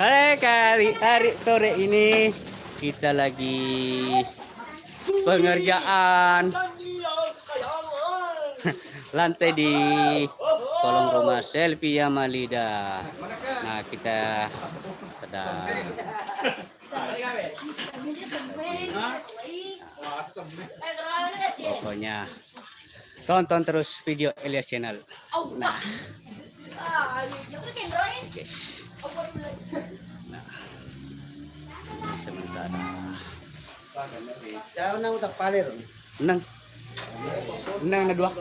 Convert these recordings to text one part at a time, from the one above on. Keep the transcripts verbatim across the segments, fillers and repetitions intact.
Oke, hari, hari sore ini kita lagi pengerjaan lantai di kolong rumah Selvia Malida. Nah, kita sedang, pokoknya tonton terus video Elias Channel. Nah, oke. Nah, sementara. Nang. Nang na dua.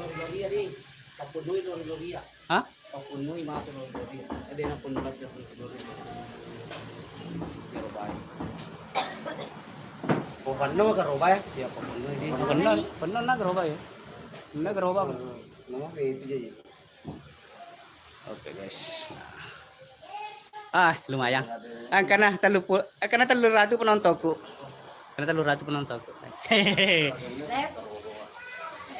Hah? Pappunnui matu lo Gloria. Eh, de' nappunnu lagi lo Gloria. Garobai. Pappunnu garobai ya? Iya, pappunnui di. Pennang, pennang na garobai ya? Pennang garobai. Nama itu jadi. Oke, guys. Ah, lumayan. Angkana tellu puluh, angkana tellu ratu penontonku. Karena tellu ratu penonton. Lep. Eh,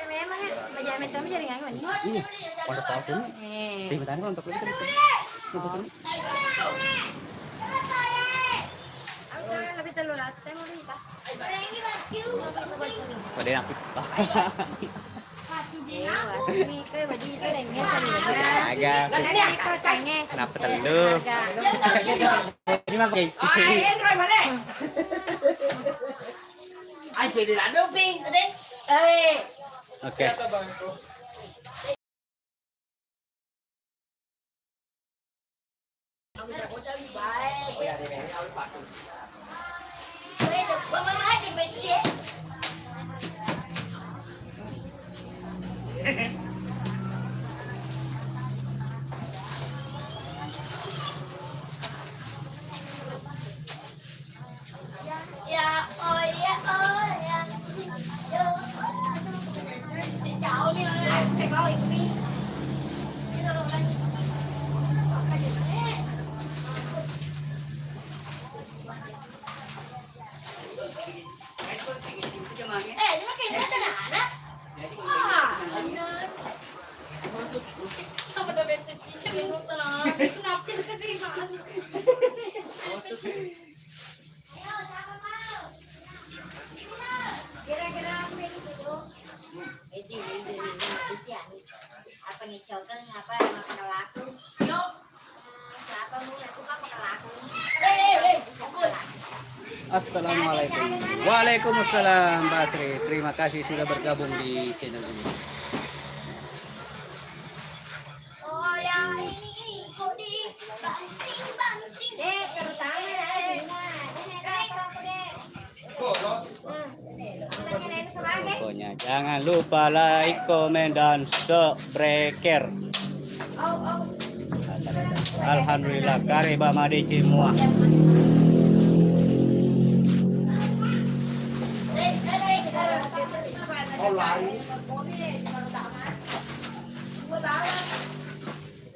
memang ya, baja metto mi jaringan ini. Ini, pada saat ini. Eh. Tim tadi penonton lebih terus. Aku sangat lebih tellu ratu, mau kita. Pada yang aku. Agak. Kenapa tellu? Oke. Kira-kira aku ini dulu. Ini, ini, ini, ini, ini, ini. Apa ngecokeng, apa, apa kelaku? Yo. Hmm, siapa mau ngaku apa kelaku? Eh, eh, eh, fokus. Assalamualaikum. Waalaikumsalam, Mbak Sri. Terima kasih sudah bergabung di channel ini. Oh, ya, ini, ini, kok di banting, banting. Eh, terutama ya, ini, nah, ini, nah, apa, apa, deh? Pokoknya jangan lupa like, komen, dan subscribe. Alhamdulillah, kareba madeceng mua.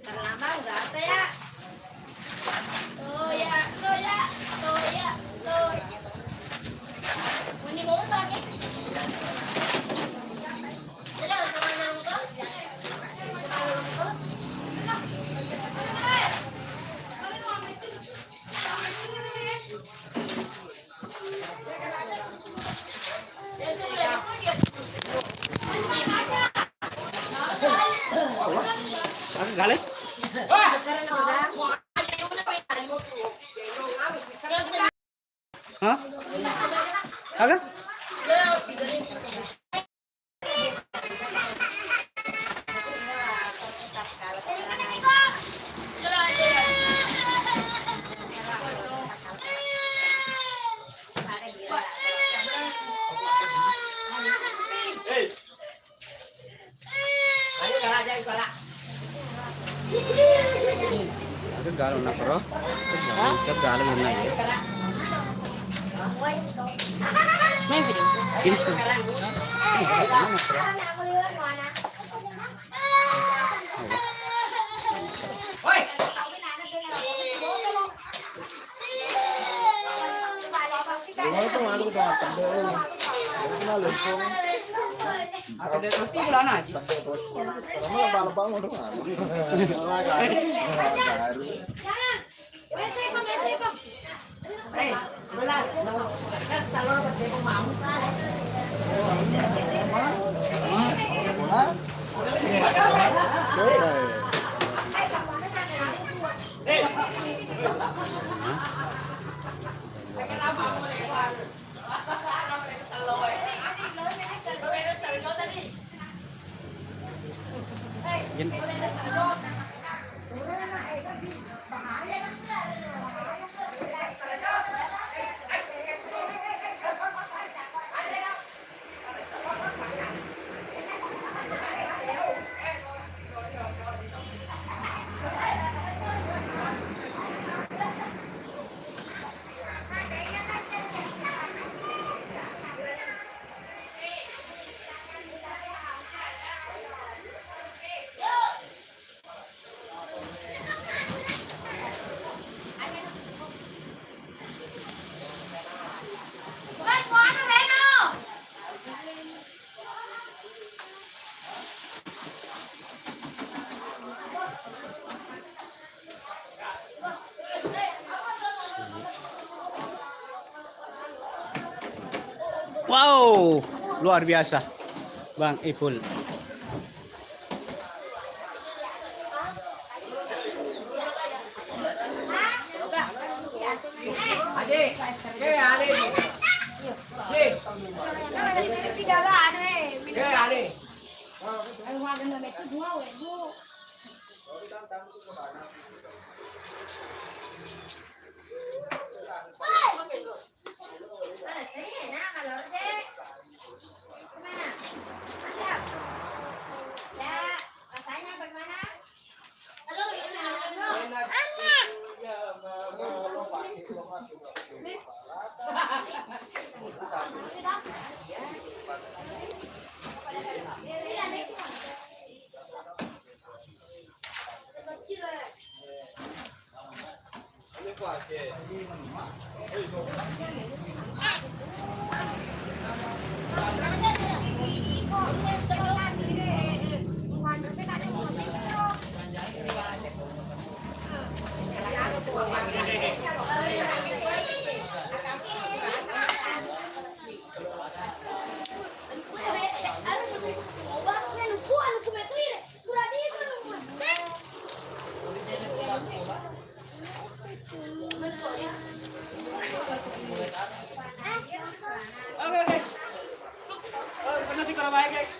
Terlambat nggak apa ya? Toya, toya, toya, toya. Ini mau pakai. Gale? Hah? Aga? Aga galo na, Bro? Hah? Aga galo na, ya? Main video. Gitu. Luar biasa. Yen- Wow, luar biasa, Bang Ipul. Oke, oke. Oh, bener sih, kalau baik, guys.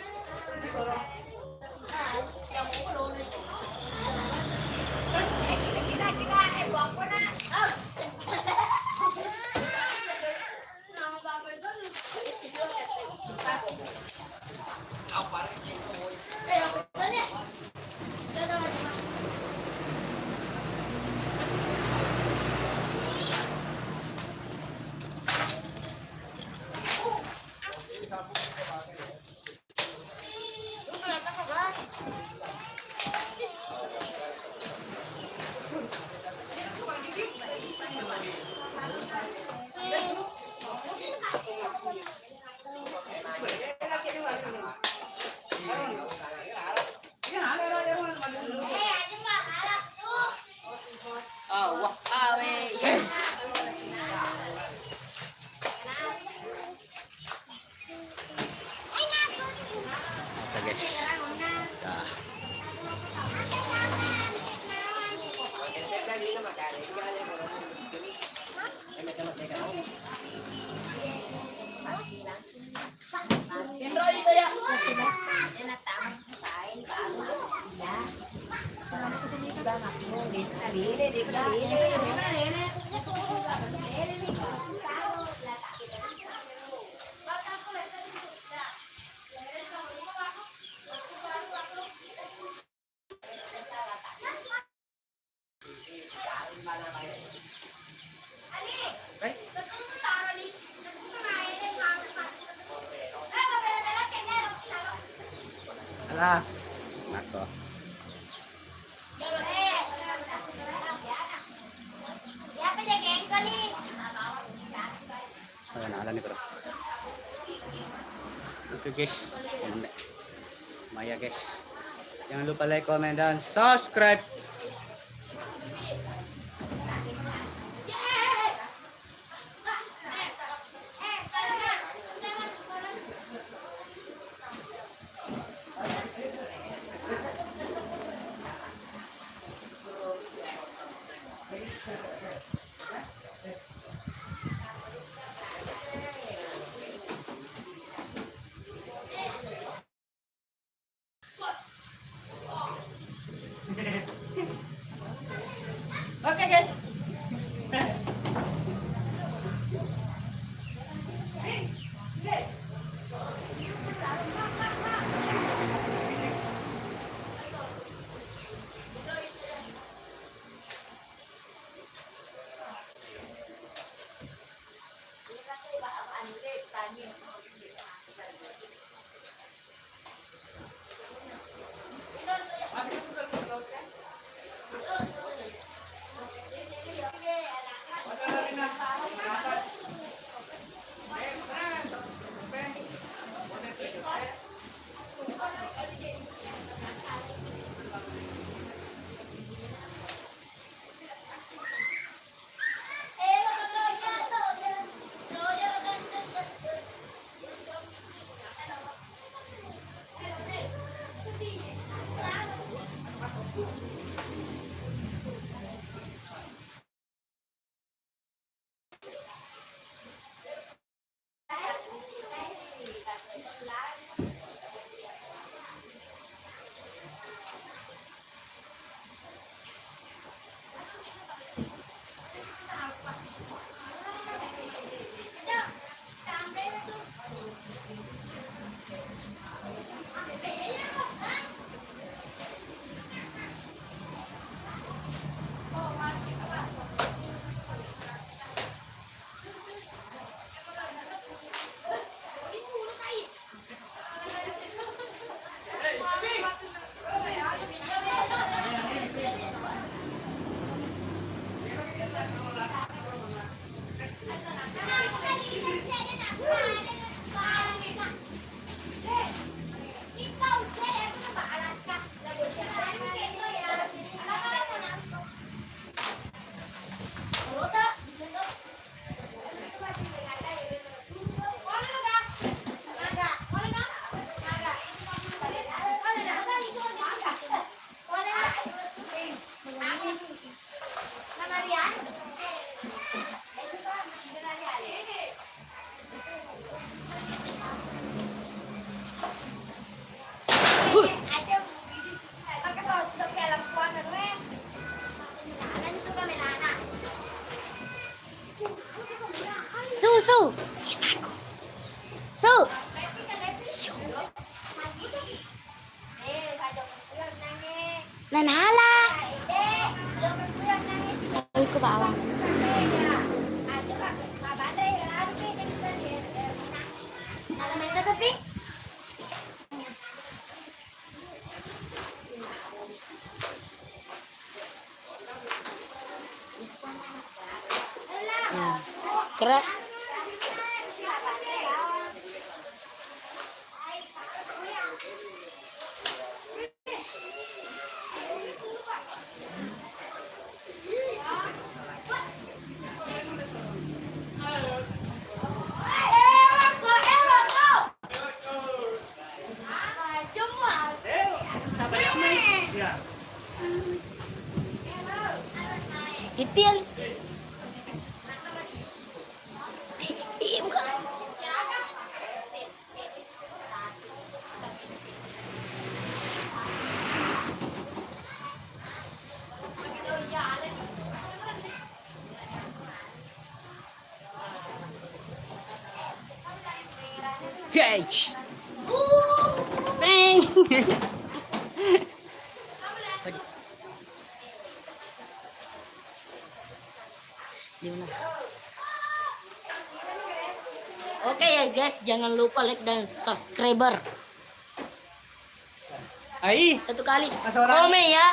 Oke, guys. Dah. Alah, nako. Ayo, nah, ada nih, bro. Oke, guys. Maya, guys. Jangan lupa like, comment, dan subscribe. Oke, guys. Su, su. Su. Nanala. Iko bawang. Nala metta tapi. Kera. Titil. Ih, buka. Catch. Bang. Oke ya guys, jangan lupa like dan subscriber. Ai. Satu kali. Komen ya.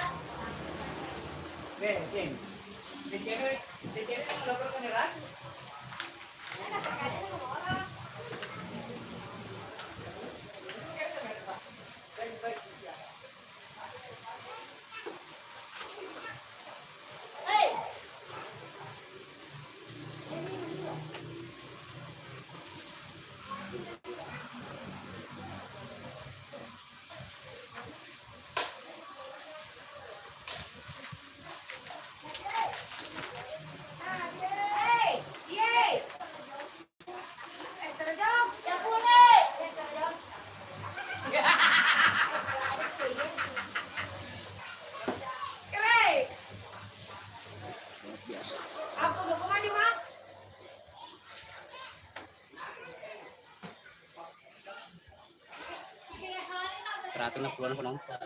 Seratus enam puluh penonton.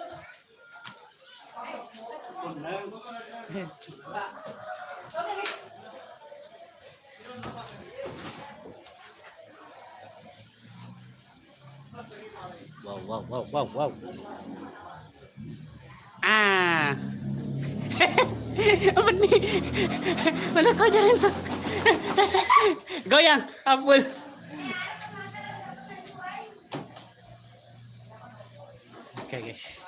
Wow, wow, wow, wow, wow. Ah. Apa nih? Mana kau jalan tuh? Goyang, Apul. Oke, guys.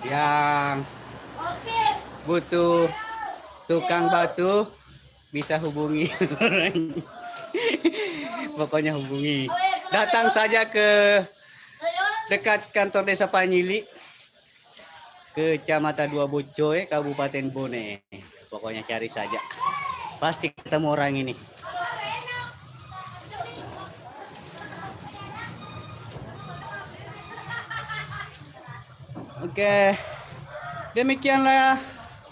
Yang butuh tukang batu bisa hubungi. Pokoknya hubungi. Datang saja ke dekat kantor Desa Panyili, Kecamatan Dua Boccoe, Kabupaten Bone. Pokoknya cari saja. Pasti ketemu orang ini. Oke. Demikianlah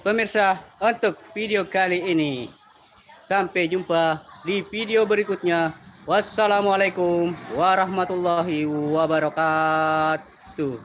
pemirsa untuk video kali ini. Sampai jumpa di video berikutnya. Wassalamualaikum warahmatullahi wabarakatuh.